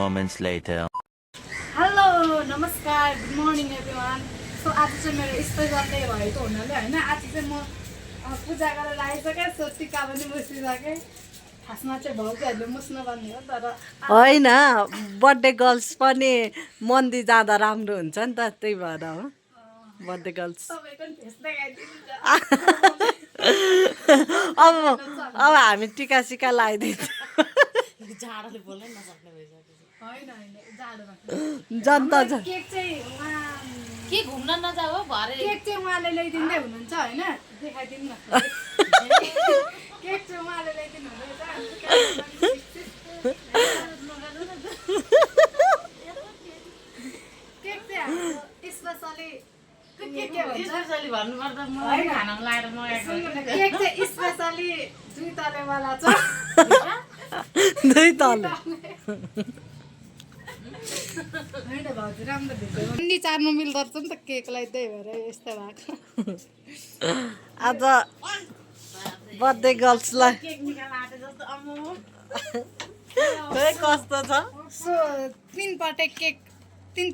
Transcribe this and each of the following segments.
moments later. Hello नमस्कार good morning everyone so आज चाहिँ मेरो स्पेसल डे भएको हुनाले होइन आज चाहिँ म पूजा गरेर आइसकेँ सो टिका पनि मुसिसकेँ खासमा चाहिँ भाउजूहरूले मुस्नु पर्ने हो तर होइन बर्थडे गर्ल्स पनि मन्दिर जाँदा राम्रो हुन्छ नि त त्यही भएर हो बर्थडे गर्ल्स तपाईँको पनि फेस देखाइदिनु नि अब हामी टिका सिका लगाइदिन्छ होइन जाडोमा जनता केक चाहिँ के घुम्न नजाऊ भरे केक चाहिँ उहाँले ल्याइदिँदै हुनुहुन्छ होइन देखाइदिनु न केक चाहिँ उहाँले ल्याइदिनु हुँदैछ केक चाहिँ हाम्रो स्पेसली के भन्छ स्पेसली भन्नुपर्दा म खाना लाएर मगाएको केक चाहिँ स्पेसली 2 तलेवाला छ दुई तल होइन भाउजू राम्रो भेट्यो अन्डी चार्नु मिल्दो रहेछ नि त केकलाई त्यही भएर यस्तो भएको आज बर्थडे गर्ल्सलाई केक निकाल्न आँटे जस्तो अम्मो खै कस्तो छ सो 3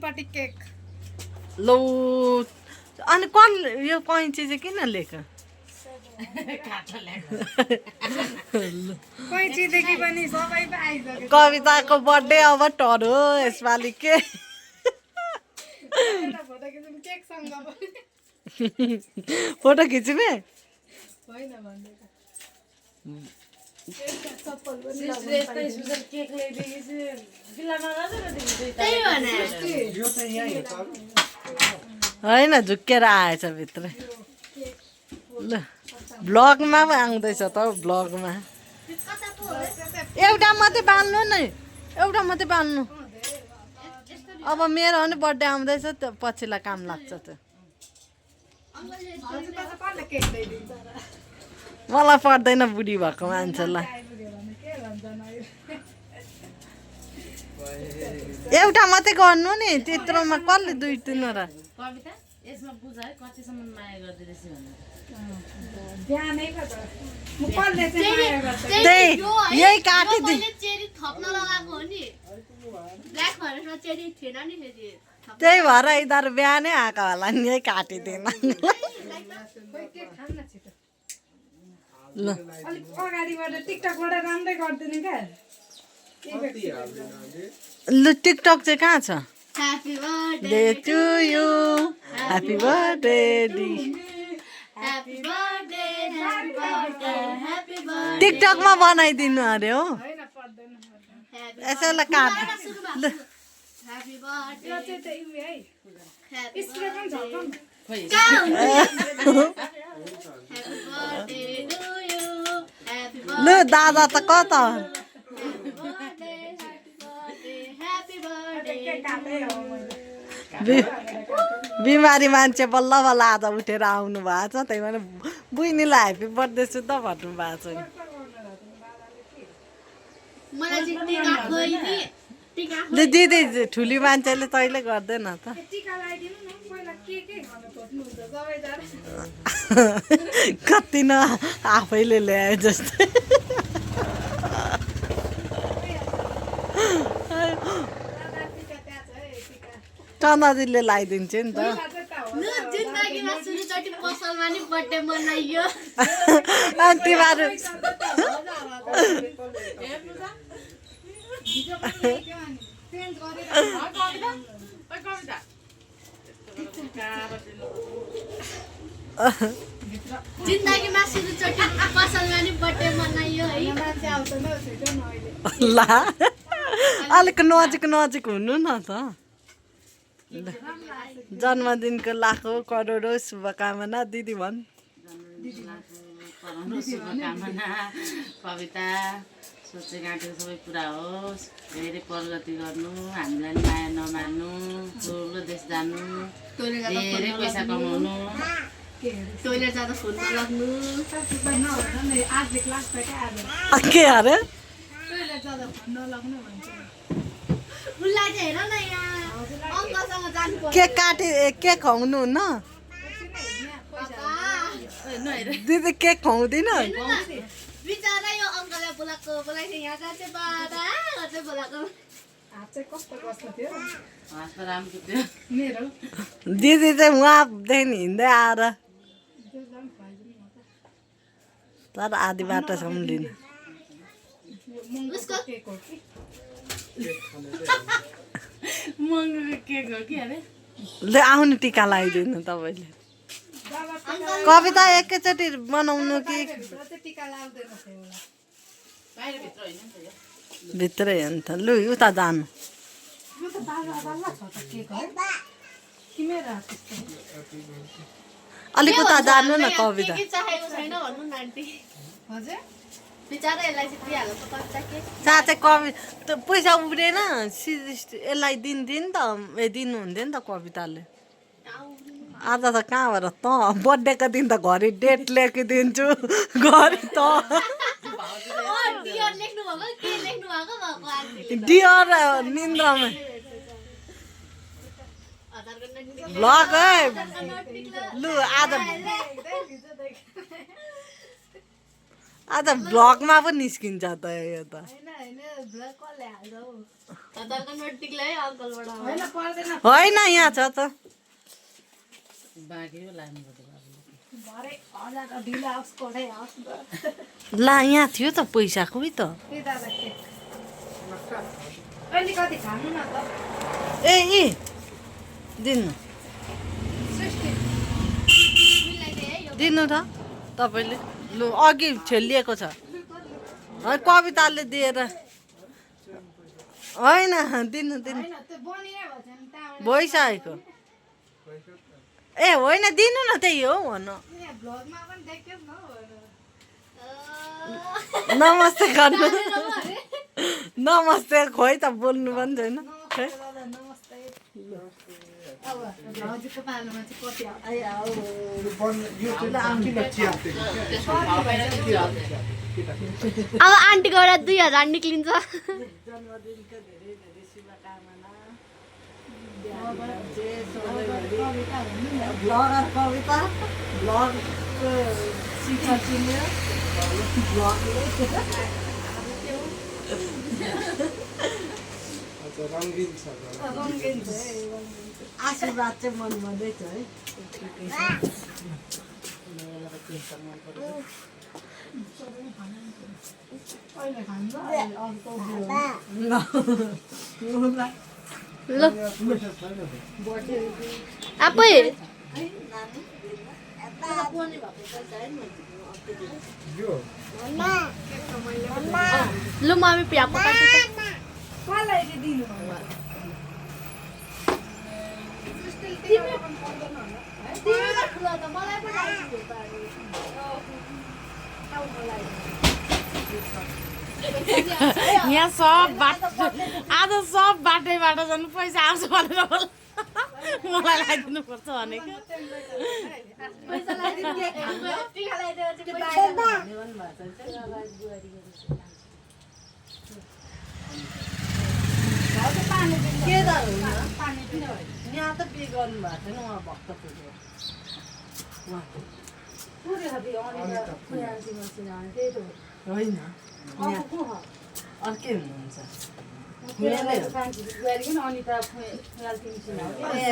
पटे केक लौ अनि कन यो कैँची चाहिँ किन लेख कैँचीदेखि पनि सबै पो आइसक्यो कविताको बर्थडे अब टरो यसपालि के फोटो खिच्नु केकसँग फोटो खिच्ने होइन भन्दै यस्तै सुन्दर केक ल्याइदिएपछि बिल्ला नजाँदैन होइन झुक्केर आएछ भित्र ल भ्लगमा पो आउँदैछ त हौ भ्लगमा एउटा मात्रै बाल्नु नि एउटा मात्रै बाल्नु अब मेरो पनि बर्थडे आउँदैछ त्यो पछिलाई काम लाग्छ त्यो मलाई पर्दैन बुढी भएको मान्छेलाई एउटा मात्रै गर्नु नि त्यत्रोमा कसले 2-3वटा कविता यसमा बुझ है कतिसम्म माया गर्दैछ भनेर त्यही यही काटिदिनु चेरी थप्न लगाएको हो नि ब्ल्याक फरेस्टमा चेरी थिएन नि फेरि त्यही भएर यिनीहरू बिहानै आएको होला नि यही काटिदिएन ल अलिक अगाडिबाट टिकटकबाट राम्रै गरिदिनु क्या लु टिकटक चाहिँ कहाँ छ happy birthday day to you happy birthday dear happy birthday happy birthday happy birthday टिकटकमा बनाइदिनु अरे हो होइन पर्दैन यसैलाई काट ल ह्यापी बर्थडे यो चाहिँ त्यही उयो है ह्यापी स्प्रे पनि झल्काउँ न। बर्थडे टु यु ह्यापी लु दादा त कता बर्थडे ह्यापी बर्थडे बिमारी मान्छे बल्ल बल्ल आज उठेर आउनु भएको छ त्यही भएर बुइनीलाई ह्याप्पी बर्थडे सुद्धा भन्नु भएको छ मलाई चाहिँ टिका खोइदिए टिका ल दिदी ठुली मान्छेले तैँले गर्दैन त टिका लगाइदिनु न पहिला के खानु खोज्नुहुन्छ सबैजना कति न आफैले ल्याए जस्तै चन्दाजीले लगाइदिन्छ नि त जिन्दगीमा सुरुचोटि पसलमा नि बर्थडे मनाइयो अनि तिमीहरू जिन्दगीमा सुरुचोटि पसलमा नि बर्थडे मनाइयो है मान्छे आउँछ न छिटो न अहिले ला अलिक नजिक नजिक हुनु न त जन्मदिनको लाखौँ करोडौँ शुभकामना दिदी भन् शुभकामना कविता सोचे गाँठेको सबै पुरा होस् धेरै प्रगति गर्नु हामीलाई नि माया नमार्नु ठुलो देश जानु धेरै पैसा कमाउनु टोइलेट जाँदा फोन नराख्नु आज क्लास छ क्या आज के अरे टोइलेट जाँदा फोन नलाग्नु भन्छ उसलाई चाहिँ हेर न यहाँ अङ्कलसँग जानु पर्छ के काटे के खुवाउनु न दिदी के खुवाउँदिन बिचरा यो अङ्कललाई बोलाएको बोलाइदियो यहाँ जान्छ बाबा गर्दै बोलाएको हात चाहिँ कस्तो कस्तो थियो हाँस त राम्रो थियो मेरो दिदी चाहिँ उहाँदेखि हिँड्दै आएर तर आधी बाटोसम्म लिनु महँगो केक हो कि महँगो केक हो कि अरे ले आउनु टिका लगाइदिनु तपाईँले कविता एकैचोटि बनाउनु कि भित्र चाहिँ टिका लाग्दैन थियो होला बाहिरभित्र होइन नि त यो भित्रै हो नि त लु उता जानु यो त बाल्ला बाल्ला छ त केक है किमेर त्यस्तो अलिक उता जानु न कविता के चाहेको छैन भन्नु न आन्टी हजुर बिचारा यसलाई चाहिँ दिइहाल्नु त कच्चा के साँच्चै कवि त पैसा उब्रेन यसलाई दिन्थ्यो नि त दिनुहुन्थ्यो नि त कविताले आज त कहाँबाट त बर्थडेको दिन त घरि डेट लेखिदिन्छु घरि त डियर लेख्नु भएको के लेख्नु भएको आन्टीले डियर निन्द्रामा भ्लग है लु आज भ्लगमा पो निस्किन्छ त यो त आधारको नोट टिक्लै अङ्कलबाट होइन पर्दैन होइन यहाँ छ त बाँकी लानुपर्छ भरे हजार ढिला आओस् कोडै आओस् ला यहाँ थियो त पैसा खोइ त त्यही दादा केक अलिकति खानु न त ए दिनु दिनु त तपाईँले लु अघि छेलिएको छ है कविताले दिएर होइन दिनु दिनु होइन त्यो बनिए भन्छ नि त्यहाँबाट भइसकेको ए होइन दिनु न त्यही हो भन्नु यहाँ भ्लगमा पनि देख्यो न नमस्ते गर्नु नमस्ते खोइ त बोल्नु पनि छैन नमस्ते दादा नमस्ते अब हजुरको पालोमा चाहिँ कति अब आन्टीको एउटा 2000 निक्लिन्छ ब्लगर कविता ब्लग शिक्षा चिन्यो रङ्गिन छ है आशीर्वाद चाहिँ मन भन्दैछ है अहिले खान्छ अर्को ल आफै लु मम्मी पिया पकाउँछु कसलाई चाहिँ दिनु यहाँ सब बाटो आज सब बाटैबाट झन् पैसा आउँछ भनेर मलाई लगाइदिनु पर्छ भनेको के त यहाँ त पे गर्नु भएको छैन उहाँ भक्तपुर होइन अर्कै हुनुहुन्छ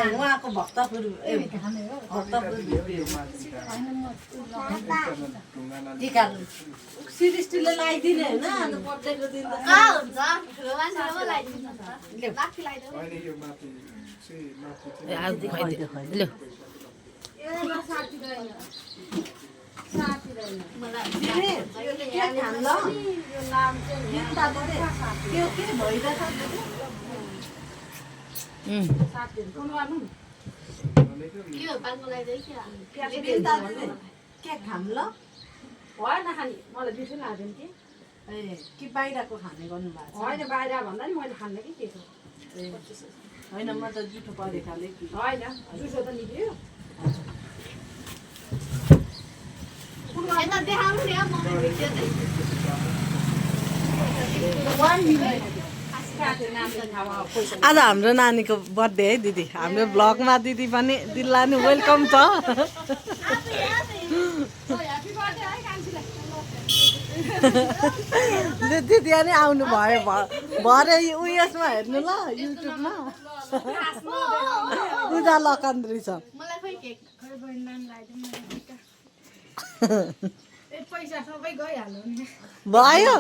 उहाँको भक्तपुर टिका सृष्टिले लगाइदिने होइन अन्त बर्थडेको दिन के खाम ल होइन खाने मलाई बिर्सिनु लाग्दैन कि ए कि बाहिरको खाने गर्नु भएको छ होइन बाहिर भन्दा नि मैले खाने कि के छ होइन म त जुठो परे खाले कि होइन जुसो त निक्ल्यो यता देखाउनु नि मम्मी भिडियो चाहिँ आज हाम्रो नानीको बर्थडे है दिदी हाम्रो ब्लगमा दिदी पनि दिदीलाई नि वेलकम छ ह्यापी बर्थडे है कान्छीलाई दिदी अनि आउनु भयो भरे उयसमा हेर्नु ल युट्युबमा पूजा लकन्द्री छ मलाई खोइ केक खै बहिनी नाम लगाइदिउँ मलाई दुईटा। ए पैसा सबै गइहाल्यो नि। भयो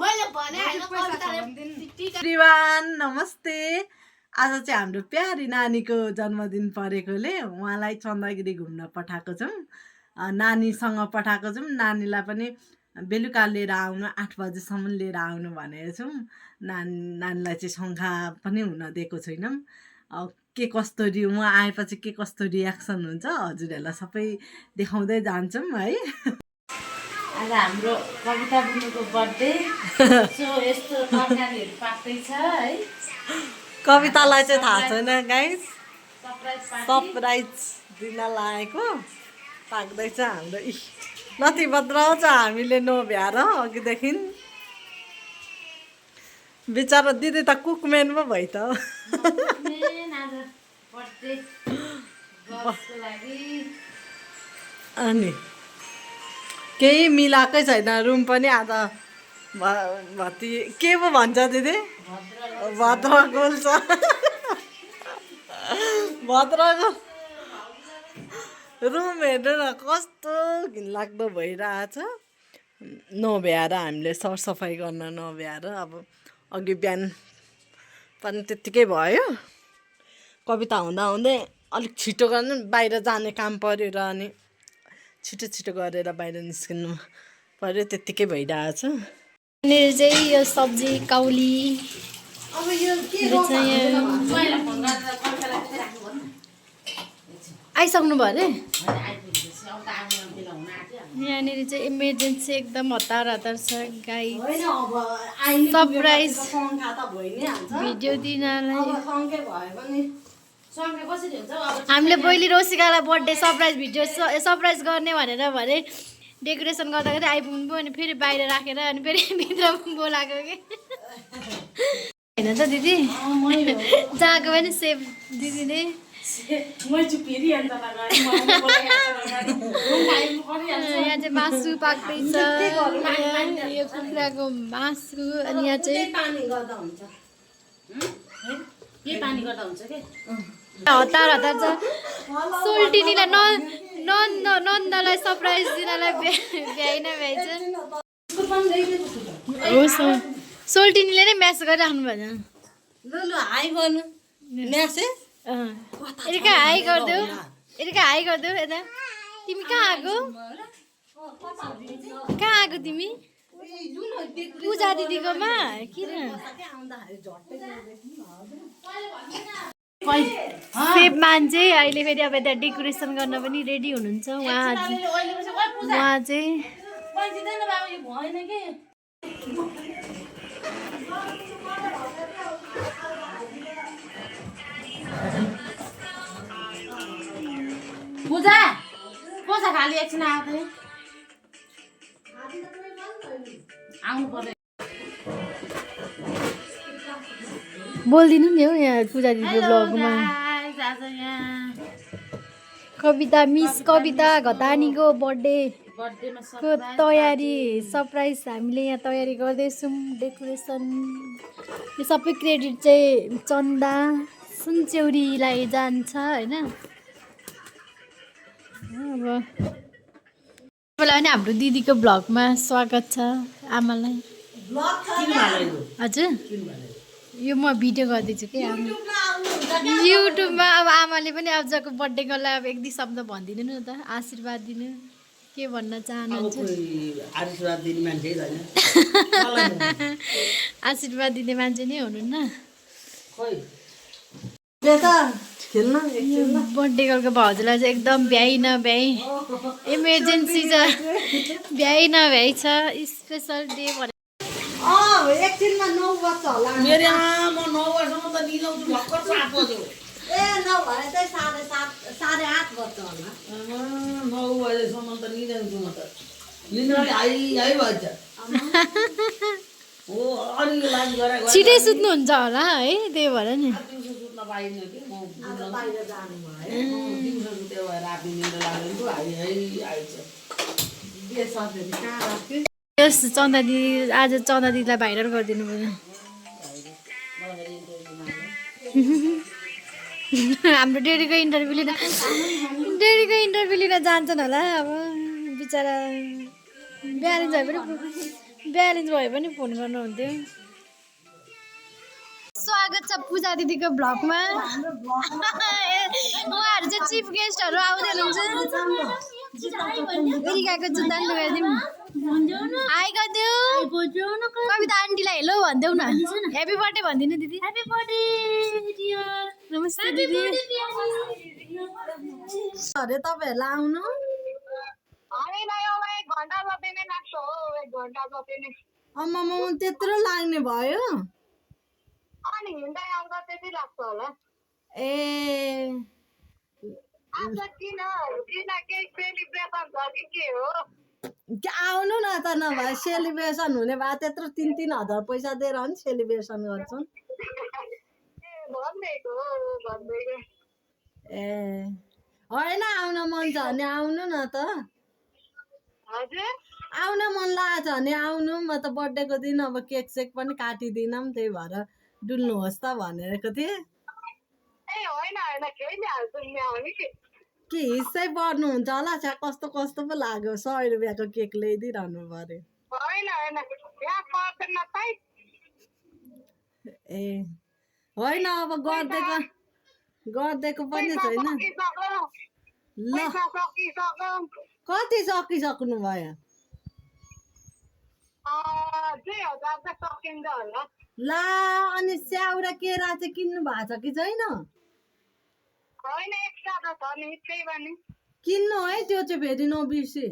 मैले भने हैन कविताले एभ्रिवान नमस्ते। आज चाहिँ हाम्रो प्यारी नानीको जन्मदिन परेकोले उहाँलाई चन्द्रगिरी घुम्न पठाएको छौँ। नानीसँग पठाएको छौँ। नानीलाई पनि बेलुका लिएर आउनु 8 बजेसम्म लिएर आउनु भनेको छौँ। नानीलाई चाहिँ शङ्का पनि हुन दिएको छैनौँ। के कस्तो उहाँ आएपछि के कस्तो रियाक्सन हुन्छ हजुरहरूलाई सबै देखाउँदै जान्छौँ है। आज हाम्रो कविता बुनुको बर्थडे यस्तो तरकारीहरू पाक्दैछ है। कवितालाई चाहिँ थाहा छैन गाइस, सरप्राइज सरप्राइज दिन लागेको पाक्दैछ हाम्रो। नथी बद्राउँछ हामीले नभ्याएर अघिदेखि। बिचरा दिदी त कुकम्यान पो भइ त। अनि केही मिलाएकै छैन रुम पनि। आज भति के पो भन्छ दिदी? भद्रगोल छ। भद्रगोल रुम हेर्नु न कस्तो घिनलाग्दो भइरहेछ। नभ्याएर हामीले सरसफाइ गर्न नभ्याएर अब अघि बिहान पनि त्यत्तिकै भयो। कविता हुँदा हुँदै अलिक छिटो गर्नु बाहिर जाने काम पऱ्यो र अनि छिटो छिटो गरेर बाहिर निस्किनु पऱ्यो, त्यत्तिकै भइरहेछ। यहाँनिर चाहिँ यो सब्जी काउली अब यो के आइसक्नु भयो अरे। यहाँनिर चाहिँ इमर्जेन्सी एकदम हतार हतार छ गाई। सरप्राइज भिडियो दिनलाई हामीले पहिले रोसिकालाई बर्थडे सरप्राइज भिडियो सरप्राइज गर्ने भनेर भने डेकोरेसन गर्दाखेरि आइपुग्नु भयो। अनि फेरि बाहिर राखेर अनि फेरि भित्र बोलाएको कि होइन त दिदी जहाँको पनि सेफ दिदीले। यहाँ चाहिँ मासु पाक्दैछ, यो कुखुराको मासु। अनि यहाँ चाहिँ हतार हतार छ। सोल्टिनीलाई नन्दलाई सरप्राइज दिनलाई भ्याइन भ्याइछ। हो सोल्टिनीले नै म्यासेज गरिराख्नु भएको छ। लु हाई गर्नु म्यासेज। एरिका हाई गरिदेऊ, एरिका हाई गरिदेऊ। यता तिमी कहाँ आएको? कहाँ आएको तिमी? पूजा दिदीकोमा किन? सेफ मान्छे अहिले फेरि अब यता डेकोरेसन गर्न पनि रेडी हुनुहुन्छ उहाँ चाहिँ। पूजा पूजा खाली एकछिन आउँदै आउनु पर्यो। बोलिदिनु नि हौ यहाँ पूजा दिदीको ब्लगमा। कविता मिस कविता घतानीको बर्थडेको तयारी सरप्राइज हामीले यहाँ तयारी गर्दैछौँ। डेकोरेसन यो सबै क्रेडिट चाहिँ चन्दा सुनचौरीलाई जान्छ होइन। अब तपाईँलाई पनि हाम्रो दिदीको ब्लगमा स्वागत छ। आमालाई हजुर यो म भिडियो गर्दैछु कि युट्युबमा। अब आमाले पनि आजको बर्थडेको लागि अब एक दुई शब्द भनिदिनु न त, आशीर्वाद दिनु। के भन्न चाहनुहुन्छ? आशीर्वाद दिने मान्छे नै हुनुहुन्न। बर्थडे गर्लको भाउजूलाई चाहिँ एकदम भ्याइ नभ्याइ इमर्जेन्सी छ, भ्याइ नभ्याइ छ। स्पेसल डे भने एकछिनमा 9 बज्छ होला। मेरो म 9 बजेसम्म त निलाउँछु भर्खर 7 बज्यो। ए नभए चाहिँ 7:30 8:30 बज्छ होला। 9 बजेसम्म त निलाउँछु म त। निन्द्राले हाई भन्छ। ओ अनि लाज गरे छिटै सुत्नुहुन्छ होला है, त्यही भएर नि। पाइनँ कि म आज बाहिर जानु भयो दिउँसोको त्यो भएर आफ्नो निन्द्रा लाग्दैन पो आइन्छ के सधैँ कहाँ राख्थ्यो यस चन्दा दिदी आज चन्दा दिदीलाई भाइरल गरिदिनु पर्यो हाम्रो डेडीको इन्टरभ्यू लिन जान्छन् होला अब बिचरा ब्यालेन्स भयो भने फोन गर्नुहुन्थ्यो स्वागत छ पूजा दिदीको ब्लगमा उहाँहरू चाहिँ चिफ गेस्टहरू आउँदै हुनुहुन्छ एरिकाको जुत्ता नि लगाइदिउँ हाई गरिदेऊ कविता आन्टीलाई हेलो भनिदेऊ न ह्याप्पी बर्थडे भनिदिनु दिदी ह्याप्पी बर्थडे नमस्ते दिदी अरे तपाईँहरूलाई आउनु आम्मामा त्यत्रो लाग्ने भयो ए आउनु न त नभए सेलिब्रेसन हुने भए त्यत्रो 3,000 पैसा दिएर नि सेलिब्रेसन गर्छन् ए होइन आउन मन छ भने आउनु न त आउन मन लागेको छ भने आउनु म त बर्थडेको दिन अब केक सेक पनि काटिदिनँ त्यही भएर डुल्नुहोस् त भनेको थिएँ के हिस्सै पर्नुहुन्छ होला छ्या कस्तो कस्तो पो लाग्यो 100 रुपियाँको केक ल्याइदिइरहनु पर्यो ए होइन अब गरिदिएको पनि छैन ल कति सकिसक्नु भयो ला अनि स्याउ र केरा चाहिँ किन्नु भएको छ कि छैन किन्नु है त्यो चाहिँ फेरि नबिर्सी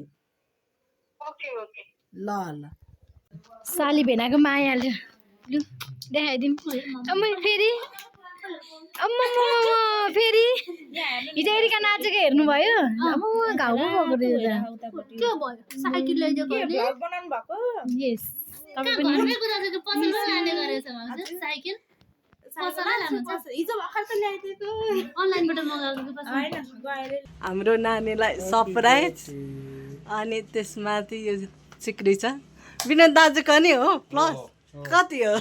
ल ल साली भेनाको मायाले लु देखाइदिउँ फेरि फेरि हिजो एरिका नाचेको हेर्नुभयो घाउ पो भएको यस हाम्रो नानीलाई सरप्राइज अनि त्यसमाथि यो चिक्री छ विनोद दाजुको नि हो प्लस कति हो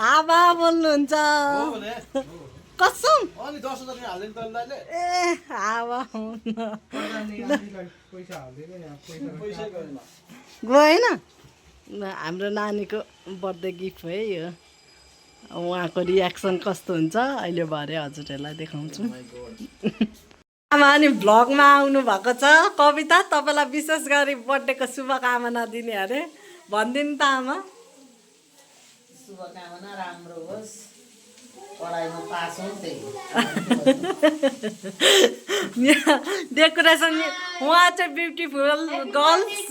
आबा बोल्नुहुन्छ कसम ए आबा गएन हाम्रो नानीको बर्थडे गिफ्ट है यो उहाँको रियाक्सन कस्तो हुन्छ अहिले भरे हजुरहरूलाई देखाउँछु आमा अनि भ्लगमा आउनु भएको छ कविता तपाईँलाई विशेष गरी बर्थडेको शुभकामना दिने अरे भनिदिनु त आमा शुभकामना राम्रो होस् पढाइमा पास हुन् त्यही डेकोरेसन उहाँ चाहिँ ब्युटिफुल गर्ल्स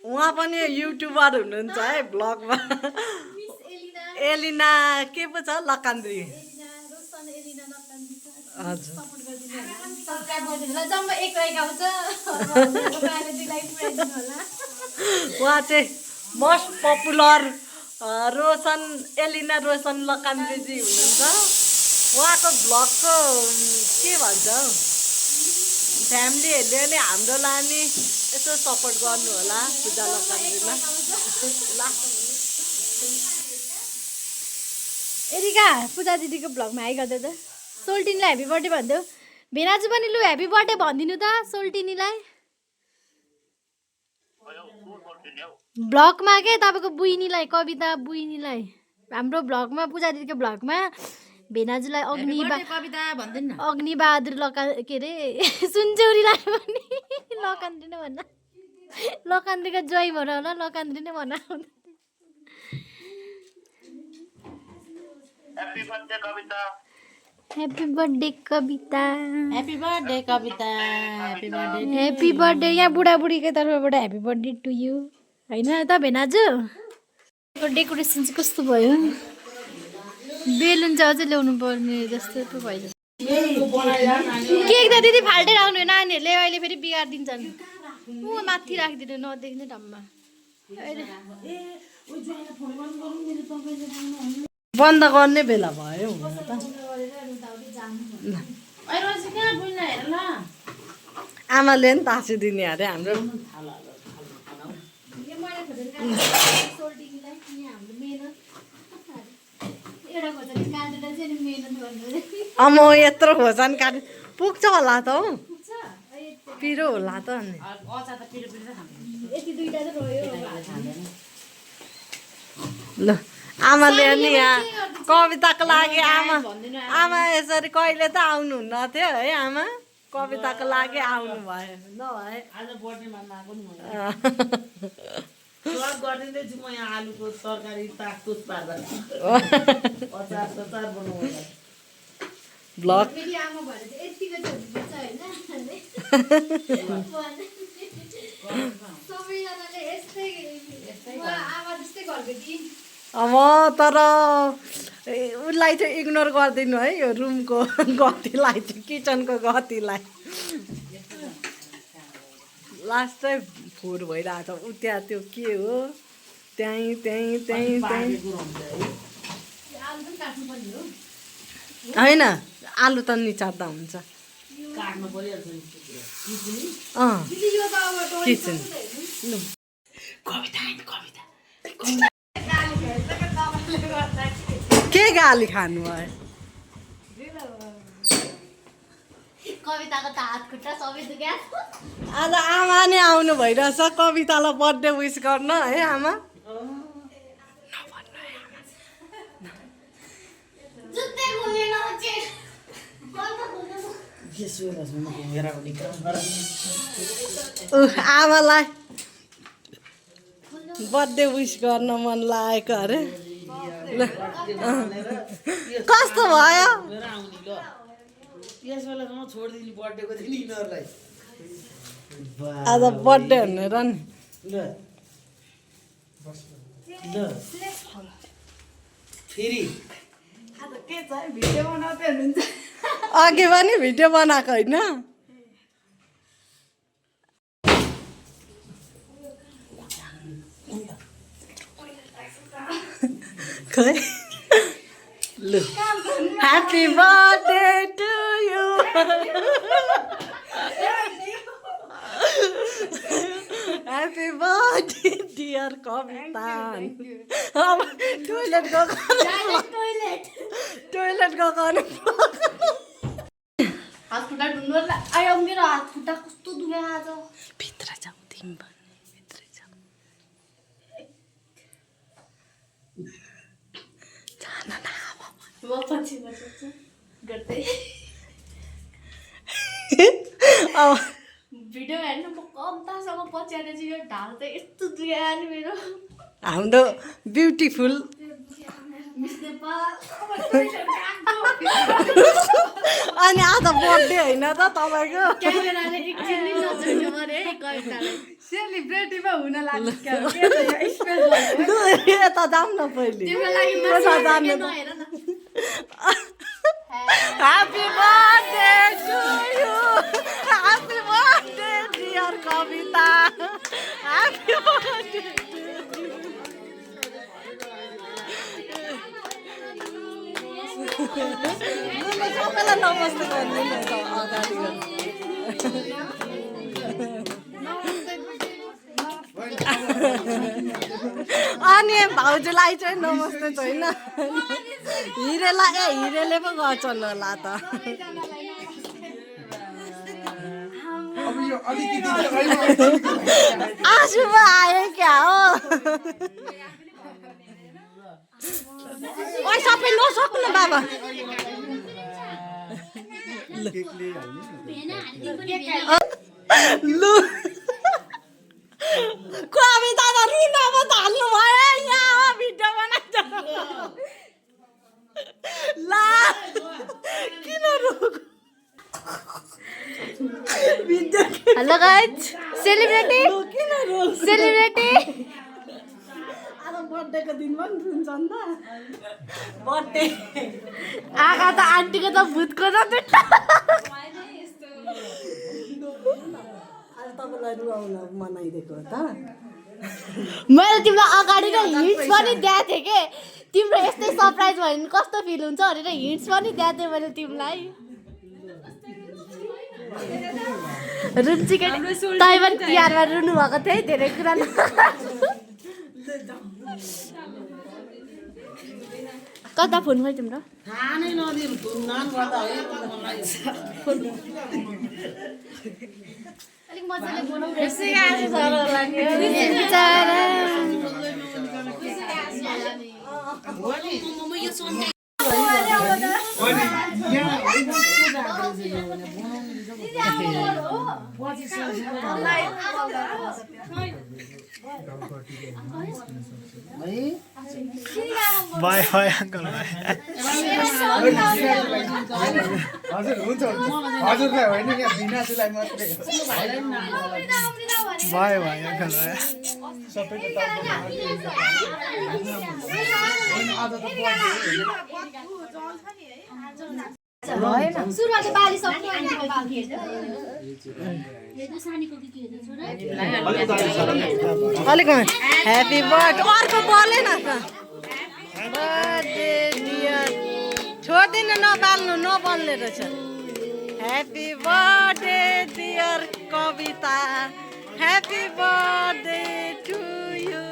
उहाँ पनि युट्युबर हुनुहुन्छ है ब्लगमा एलिना के पो छ लकान्द्री हजुर उहाँ चाहिँ मोस्ट पपुलर रोशन एलिना रोशन लकान्द्रीजी हुनुहुन्छ उहाँको ब्लगको के भन्छ फ्यामिलीहरूले नि हाम्रो लाने यसो सपोर्ट गर्नु होला पूजा लकान्द्रीलाई एरिका पूजा दिदीको भ्लगमा हाई गर्दै त सोल्टिनीलाई ह्याप्पी बर्थडे भनिदेऊ भेनाजु पनि लु ह्याप्पी बर्थडे भनिदिनु त सोल्टिनीलाई भ्लगमा के तपाईँको बुइनीलाई कविता बुइनीलाई हाम्रो भ्लगमा पूजा दिदीको भ्लगमा भेनाजुलाई अग्निबहादुर के अरे सुनचौरीलाई पनि लकान्द्री नै भन्न लकान्द्रीको जोइ भएर होला लकान्द्री नै भन्न ह्याप्पी बर्थडे कविता ह्याप्पी बर्थडे यहाँ बुढाबुढीको तर्फबाट ह्याप्पी बर्थडे टु यु होइन त भेनाजु डेकोरेसन चाहिँ कस्तो भयो बेलुन चाहिँ अझै ल्याउनु पर्ने जस्तो पो भयो केक त दिदी फाल्टै राख्नु नानीहरूले अहिले फेरि बिगारिदिन्छन् ऊ माथि राखिदिनु नदेख्ने ठाउँमा बन्द गर्ने बेला भयो हुन त आमाले नि तासिदिने अरे हाम्रो अम यत्रो खोर्सानी काट्नु पुग्छ होला त हौ पिरो होला त अनि ल आमाले नि यहाँ कविताको लागि आमा यसरी कहिले त आउनुहुन्न थियो है आमा कविताको लागि आउनु भयो नभए आज बर्थडेमा आएको नि स्वाद गरिदिँदैछु म यहाँ आलुको तरकारी ताकतुक पार्दा अचार सचार बनाउँदा ब्लग अब तर उसलाई चाहिँ इग्नोर गरिदिनु है यो रुमको गतिलाई चाहिँ किचनको गतिलाई लास्टै फोहोर भइरहेछ उ त्यहाँ त्यो के हो त्यहीँ होइन आलु त निचार्दा हुन्छ काट्नु परिहाल्छ किचन के गाली खानु भयो कविताको त हात खुट्टा सबै दुख्या आज आमा नै आउनु भइरहेछ कवितालाई बर्थडे विस गर्न है आमा जुत्तै घुमेन आमालाई बर्थडे विस गर्न मन लागेको अरे कस्तो भयो यस बेलासम्म छोडिदिने बर्थडेको दिन यिनीहरूलाई आज बर्थडे भनेर नि ल ल फेरि के छ भिडियो बनाउँदै हुनुहुन्छ अघि पनि भिडियो बनाएको होइन खै ल happy birthday to you happy birthday dear Kavita अब टोइलेट गएको हात खुट्टा ढुङ्गो आयो मेरो हात खुट्टा कस्तो दुख्यो आज भित्र जाऊ तिमी भन्ने भित्र जाऊ जान न म पछि गर्दै अब भिडियो हेर्नु म कम्तासँग पछि आएर चाहिँ यो ढाल त यस्तो दुख्यो नि मेरो हाम्रो ब्युटिफुल मिस नेपाल अनि आज बर्थडे होइन त तपाईँको क्यामेराले एकछिन नि नछोड्नु पऱ्यो है कवितालाई सेलिब्रेटीमा हुन लाग्यो लु यता जाऊँ न पहिले तिम्रो लागि जानु नहेर न happy birthday to you happy birthday dear Kavita happy birthday सबैलाई नमस्ते गर्नु न त अगाडि अनि भाउजूलाई चाहिँ नमस्ते छैन हिरेले पो गर्छन् होला त आँसुमा आयो क्या हो ओइ सबै नसक्नु बाबा लु कविता त रुन पो थाल्नु भयो यहाँ भिडियो बनाइन्छ ला किन रुक हेलो गाइज सेलिब्रेटी किन रुक सेलिब्रेटी आज बर्थडेको दिनमा पनि रुन्छ नि त बर्थडे आगा त आन्टीको त भूतको त आज तपाईँलाई रुवाउन मनाइदिएको हो त मैले तिमीलाई अगाडि नै हिन्ट्स पनि दिएको थिएँ के तिम्रो यस्तै सरप्राइज भयो भने कस्तो फिल हुन्छ भनेर हिन्ट्स पनि दिएको थिएँ मैले तिमीलाई रुन्चिके तै पनि तिहारमा रुनु भएको थियो है धेरै कुरा कता फोन भयो तिम्रो अलिक मजाले बोलाउ बाई बाई अङ्कल हजुर हुन्छ हजुरलाई होइन यहाँ बिनाजुलाई मात्रै बाई बाई अङ्कल सबैको सुरुमा चाहिँ बाली सक्नु अलिक ह्याप्पी बर्थडे अर्को बोले न त बर्थडे डियर छोडिदिनु नबाल्नु नबल्ने रहेछ happy birthday dear Kavita happy birthday to you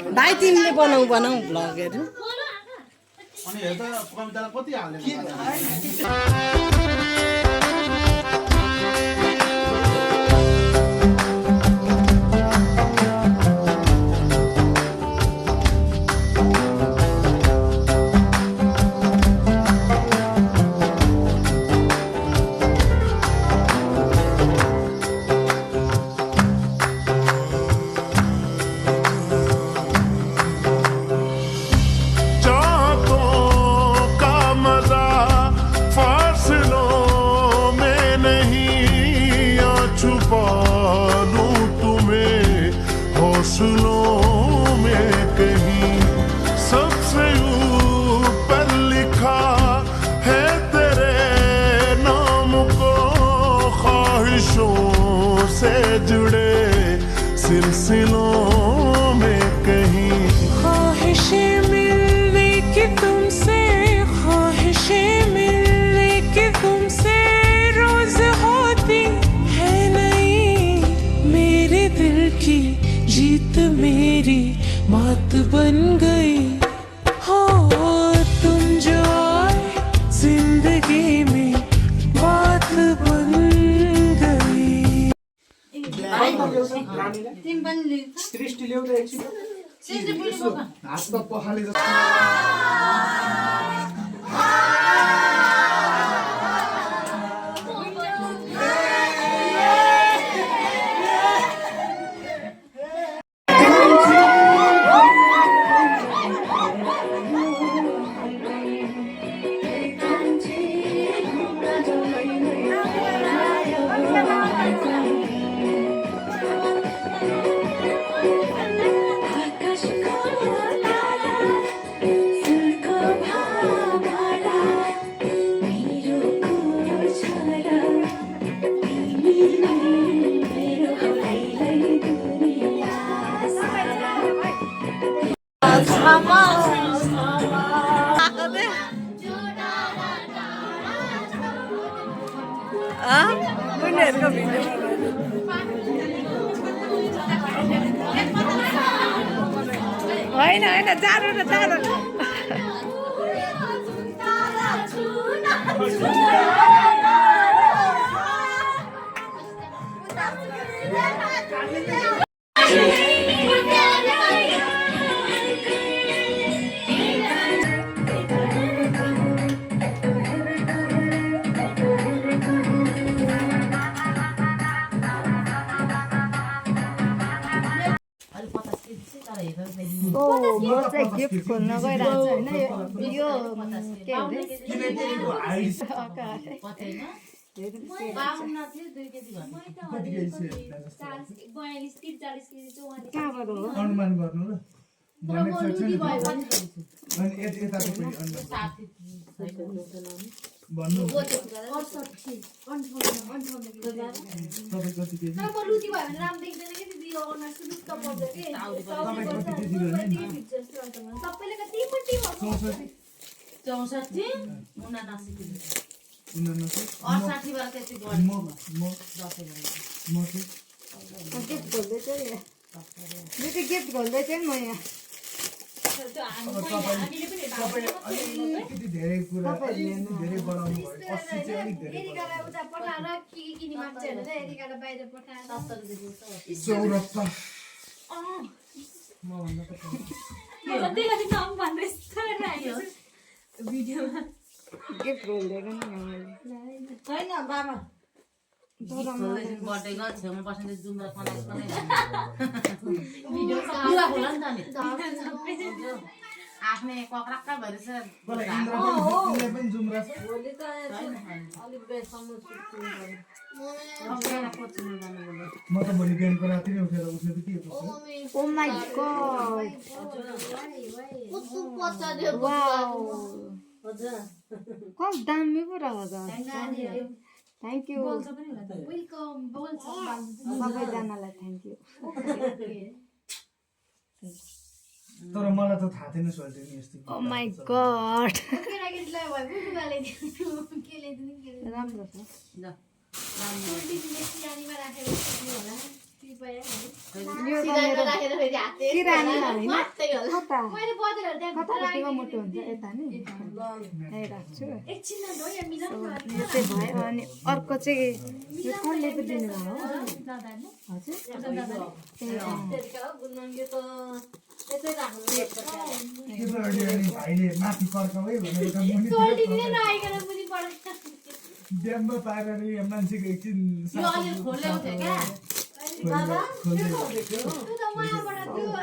भाइ तिमीले बनाऊ भ्लगहरू अनि हेर्दा कवितालाई कति हाल्ने सिलसिलों में कहीं ख्वाहिशें मिलने की तुमसे ख्वाहिशें मिलने की तुमसे रोज होती है नहीं मेरे दिल की जीत मेरी बात बन गई हो तुम जो आए जिंदगी में बात बन गई सृष्टि ल्याउँदा एकछिन हातमा पखाले जस्तो उनीहरूको भिडियो होइन होइन जानु न जानु म चाहिँ गिफ्ट खोल्न गइरहेको छु होइन यो के अरे किनेको आइडी बाहुन्न थियो 2 केजी भन्नु कहाँबाट हो अनुमान गर्नु ल भनेको छ नि अनि यताको पनि अनुमान भन्नु तपाईँ कति केजी चौसठी 79 किलो 69 68 बाट त्यति म बढ्यो म म चाहिँ गिफ्ट खोल्दै चाहिँ यो चाहिँ गिफ्ट खोल्दै चाहिँ म यहाँ तपाईँ अलिकति धेरै कुरा अलिकति धेरै बढाउनु भयो 80 चाहिँ अलिक धेरै उता पठाएर के किनी मान्छेहरूले यतिखेर बाहिर पठाएर 74 गिफ्ट खोल्दैन नि छैन बाबा बर्थडेको छेउमा बस्ने जुम्रा पुरा होला नि त नि आफ्नै कक्राक्का भइरहेछ मलाई इन्द्रले पनि जुम्रा छ भोलि त अलिक बेरसम्म सुत्नु पर्यो म त भोलि बिहानको राति नै उठेर उठ्ने बित्तिकै पुग्छु ओ माय गॉड वाओ कस्तो दामी पो रहेछ थ्याङ्क यू सबैजनालाई थ्याङ्क यू तर मलाई त थाहा थिएन सोल्टे नि यस्तो ओ माय गॉड राम्रो छ यो त मेरो किराना होइन कता कतापट्टिको मुटु हुन्छ यता नि यही राख्छु यो चाहिँ भयो अनि अर्को चाहिँ यो कसले पो दिनुभयो हो हजुर के त अनि भाइले माथि फर्काउ है भनेर त मुनि ड्याममा पारेर यो मान्छेको एकछिन यो अलि खोलेको थियो क्या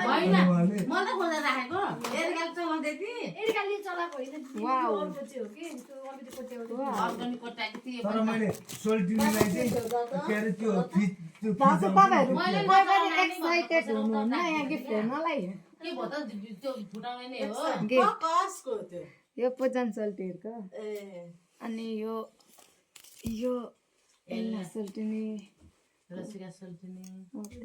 होइन मलाई खोलेर राखेको एरिकाले चलाउँदै थिएँ अर्गेनिक कोट्याएको थिएँ तर मैले सोल्टिनीलाई चाहिँ के अरे त्यो दाजु तपाईँहरू कोही पनि एक्साइटेड हुनुहुन्न यहाँ गिफ्ट हेर्नलाई के भयो त त्यो फुटाउने नै हो गिफ्ट कसको त्यो यो पूजन सोल्टीहरूको ए अनि यो एल्ला सोल्टिनी रसिका सोल्टिनी कफे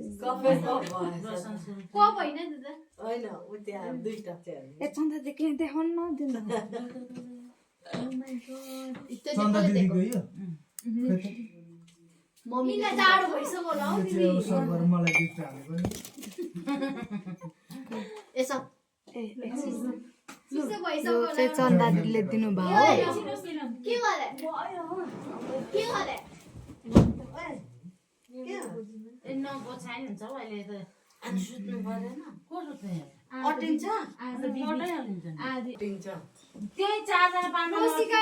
कप रोशन सोल्टिनी कप होइन नि त होइन उ त्यहाँ दुईटा चाहिँ ए चन्दा देखि देखाउनु नदिनु चन्दा दिदीको यो मम्मीलाई जाडो भइसक्यो होला हौ यो चाहिँ अब सर्भर मलाई गिफ्ट हालेको नि यसो ए चिसो भइसक्यो यो होला चाहिँ चन्दा दिदीले दिनुभयो हो के गरे के गरे ए नगो छैन हुन्छ हौ अहिले त अनि सुत्नु परेन को सुत्ने अटिन्छ आज पटै हालिन्छ आदि अटिन्छ त्यही 4 जना 5 जना रोसिका